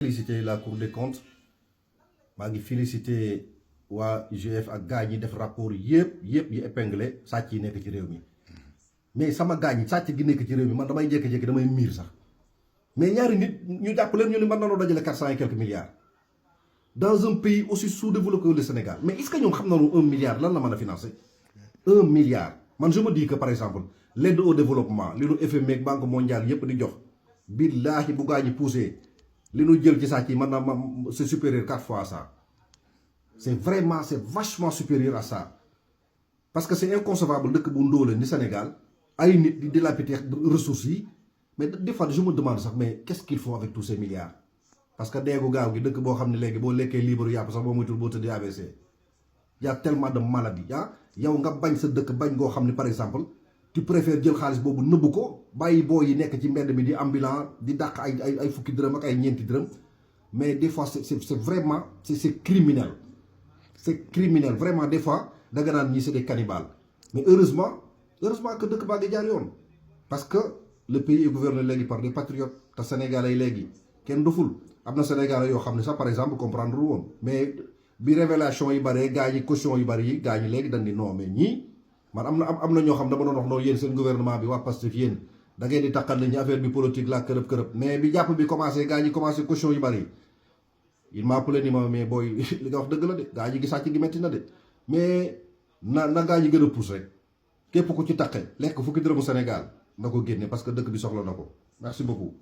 féliciter la Cour des comptes maa ngi féliciter waa IGF ak gars ñi def rapport yëpp yi épinglé sàcc yi nekk ci réew mi mais sama gars ñi sàcc gi nekk ci réew mi man damay jékki-jékki damay miir sax mais ñaari nit ñu jàpp leen ñu ne mën nañoo dajale 400 et quelques milliards dans un pays aussi sous-développé que le Sénégal mais est-ce que ñoom xam nañu 1 milliard lan la mën a financer 1 milliard man je me dis que par exemple l'aide au développement li nu FMI ak Banque mondiale yëpp di jox billaahi bu gaa ñi poussé li nu jël ci sàcc yi man c'est supérieur 4 fois à ça c'est vachement supérieur à ça parce que c'est inconcevable dëkk bu ndóole ni Sénégal ay nit di dilapider ressources yi mais des fois je me demande sax mais qu'est-ce qu'ils font avec tous ces milliards parce que deegu gaaw gi dëkk boo xam ne léegi boo lekkee libre yàpp sax boo moytul boo tëddee AVC y a tellement de maladies yow nga bañ sa dëkk bañ goo xam ne par exemple tu préfères jël xaalis boobu nëbbu ko bàyyi boo yi nekk ci mbedd mi di ambulant di dàq ay fukki dërëm ak ay ñeenti dërëm mais des fois c'est vraiment c'est criminel c'est criminel vraiment des fois da nga naan ñii c'est des cannibales mais heureusement que dëkk baa ngi jaar yoon parce que le pays est gouverné léegi par des patriotes te Sénégalais yi léegi kenn doful am na Sénégalais yoo xam ne sax par exemple comprendre woon mais bi révélation yi bëree gaa ñi caution yu bëri yi gaa ñi léegi dañ di non mais ñii man am na ñoo xam dama doon wax noonu yéen seen gouvernement bi waa Pastef yéen da ngeen di takkal nañu affaire bi politique la kërëb mais bi jàpp bi commencé gaa ñi commencé caution yu bëri il m'a appelé ni ma mais booy li nga wax dëgg la de gaa ñi gi sàcc gi metti na de mais na gaa ñi gën a pousse rek képp ku ci taqe lekk fukki dërëmu Sénégal na ko génne parce que dëkk bi soxla na ko merci beaucoup